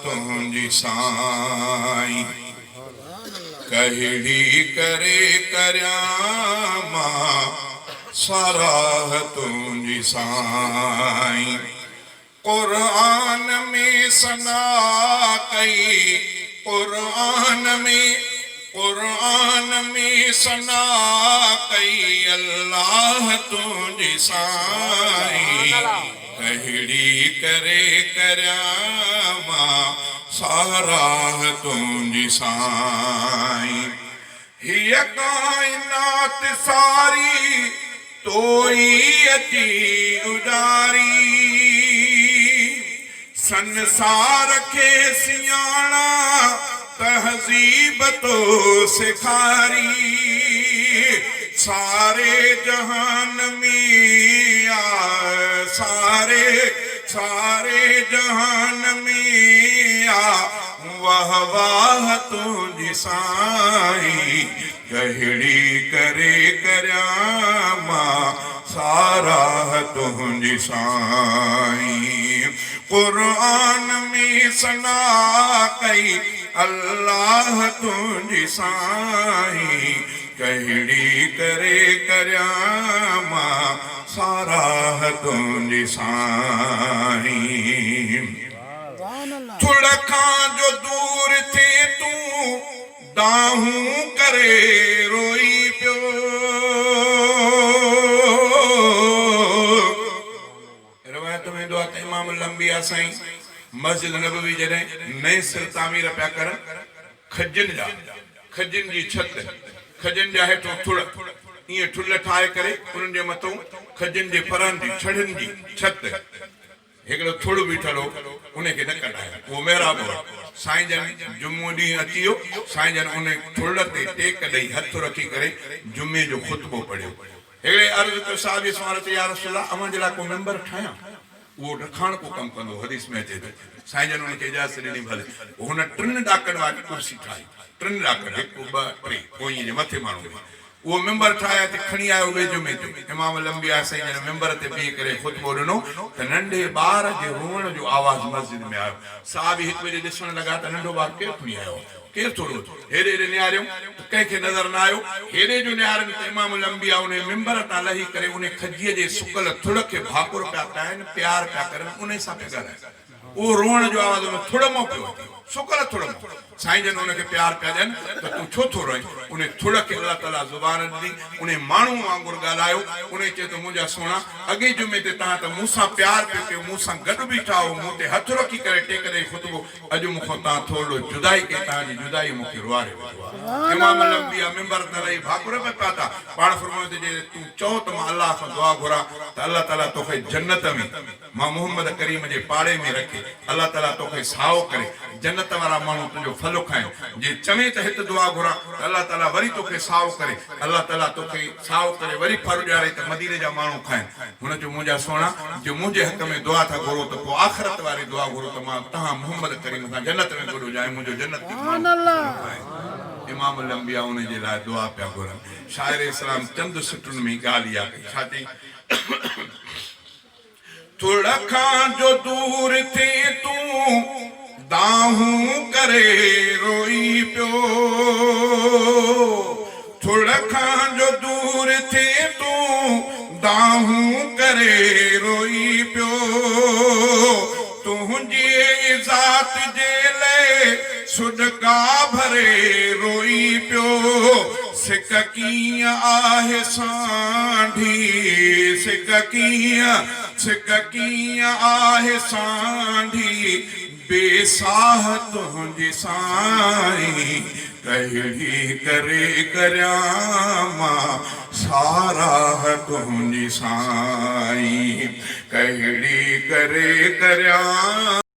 تنهنجي سائين ڪهڙي ڪري ڪريان مان ساراهه تنهنجي سائين قرآن ۾ ثنا ڪئي قرآن ۾ قرآن ۾ ثنا ڪئي الله تنهنجي سائين. ڪهڙي ڪري ڪريان مان ساراهه تنهنجي سائين. هيء ڪائنات ساري تو ئي اچي اجاري. سنسار کي سياڻا تهذيب تو سيکاري. ساري جهان ۾ آ ساري ساري جهان ۾ آ واه واه تنهنجي سائين ڪهڙي ڪري ڪريان مان ساراهه تنهنجي سائين قرآن ۾ ثنا ڪئي الله تنهنجي سائين ڪهڙي ڪري ڪريان مان ساراهه تنهنجي سائين. ٿڙ کان جو دور ٿئين تون دانهون ڪري روئي پيو. روايت ۾ ايندو آهي ته امام الانبياء سائين مسجد نبوي جڏهن نئين سر تعمير پيا ڪرن، کجين جا، کجين جي ڇت، کجين جا هيٺون ٿڙ، ائين ٺلهه ٺاهي ڪري انهن جي مٿئون کجين جي پرن جي، ڇڙين جي، ڇت، هڪڙو ٿڙ بيٺل هو، ان کي نه ڪڍايو، اهو محراب هو. سائين جن جمعو ڏينهن اچي ويو، سائين جن ان ٿڙ تي ٽيڪ ڏئي هٿ رکي ڪري جمعي جو خطبو پڙهيو. هڪڙي عرض ڪيو صحابي سوال ته يا رسول الله اوهان جي لاء ڪو منبر ٺاهيان؟ اهو ڊکاڻڪو ڪم ڪندو هو، حديث ۾ اچي ٿو. سائين جن ان کي اجازت ڏني ڀلي. پوء هن ٽن ڏاڪن واري ڪرسي ٺاهي، ٽن ڏاڪن، هڪ، ٻه، ٽي، پوء ائين جي مٿي ماڻهو ويهي. اهو منبر ٺاهي اچي کڻي آيو ٻئي جمعي تي. امام الانبياء سائين جن منبر تي بيهي ڪري خطبو ڏنو ته ننڍي ٻار جي روئڻ جو آواز مسجد ۾ آيو. صحابي هڪ ٻئي ڏي ڏسڻ لڳا ته ننڍو ٻار ڪير کڻي آيو آهي؟ ڪير ٿو روئي؟ هيڏي هيڏي نهاريائون ته ڪنهن کي نظر نه آيو. هيڏي جو نهارين ته امام الانبياء انهي منبر تان لهي ڪري انهي کجيء جي سڪل ٿڙ کي ڀاڪر پيا پائن، پيار پيا ڪرن، انهي سان پيا ڳالهائن. اهو روئڻ جو آواز ان ٿڙ مان پيو اچي، سڪل ٿڙ مان. سائين جن ان کي پيار پيا ڏين ته تون ڇو ٿو روئين؟ انهي ٿڙ کي الله تعاليٰ زبان ڏني، انهي ماڻهوء وانگر ڳالهايو. انهي چيو ته منهنجا سهڻا! اڳئين جمعي تي توهان ته مون سان پيار پيو ڪيو، مون سان گڏ بيٺا هئو، مون تي هٿ رکي ڪري ٽيڪ ڏئي خطبو اڄ مون کان توهان ٿورڙو جدائي ڪئي، توهان جي جدائيء مون کي روئاري وڌو آهي. امام الانبياء منبر تان لهي ڀاڪر پئي پاتا. پاڻ فرمايو ته جي تون چئو ته مان الله کان دعا گهران ته الله تعاليٰ توکي جنت ۾ مان محمد ڪريم جي پاڙي ۾ رکي، الله تعاليٰ توکي سائو ڪري، جنت وارا ماڻهو تنهنجو ڦل کائن. جي چوين ته هت دعا گهران ته الله تعاليٰ وري توکي سائو ڪري، الله تعاليٰ توکي سائو ڪري وري ڦر ڏياري ته مديني جا ماڻهو کائن. هن چيو منهنجا سهڻا! جي منهنجي حق ۾ دعا ٿا گهرو ته پوء آخرت واري دعا گهرو ته مان توهان محمد ڪريم سان جنت ۾ گڏ هجان ۽ منهنجو جنت جي ماڻهو ڦل کائن. امام الانبياء انهي جي لاء دعا پيا گهرن. شاعر اسلام چند سٽن ۾ ڳالهه اها ڪئي. ڇا چئي؟ ٿڙ کان جو دور ٿئين تون، دانهون ڪري روئي پيو. ٿڙ کان جو دور ٿئين تون، دانهون ڪري روئي پيو. تنهنجي ذات جي لئه سڏڪا ڀري روئي پيو. سڪ ڪيئن آهي سانڍي، سڪ ڪيئن، سڪ ڪيئن آهي سانڍي، بي ساهه تنهنجي سائين، ڪهڙي ڪري ڪريان مان ساراهه تنهنجي سائين، ڪهڙي ڪري ڪريان.